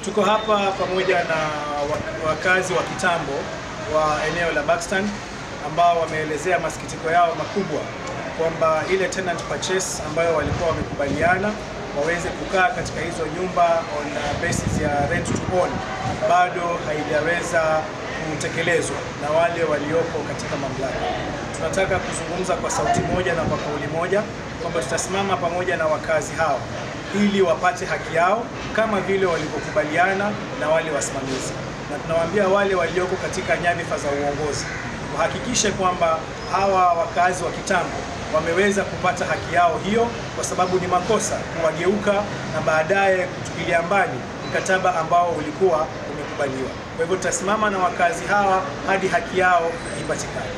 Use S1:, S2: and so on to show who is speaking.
S1: Tuko hapa pamoja na wakazi wa kitambo wa eneo la Buxton ambao wameelezea masikitiko yao makubwa kwamba ile tenant purchase ambayo walikuwa wamekubaliana waweze kukaa katika hizo nyumba on basis ya rent to own bado haijaweza kutekelezwa na wale walioko katika mamlaka. Tunataka kuzungumza kwa sauti moja na kwa kauli moja kwamba tutasimama pamoja na wakazi hao ili wapate haki yao kama vile walivyokubaliana na wale wasimamizi, na tunawaambia wale walioko katika nyadhifa za uongozi wahakikishe kwamba hawa wakazi wa kitambo wameweza kupata haki yao hiyo, kwa sababu ni makosa kuwageuka na baadaye kutupilia mbali mkataba ambao ulikuwa umekubaliwa. Kwa hivyo tutasimama na wakazi hawa hadi haki yao ipatikane.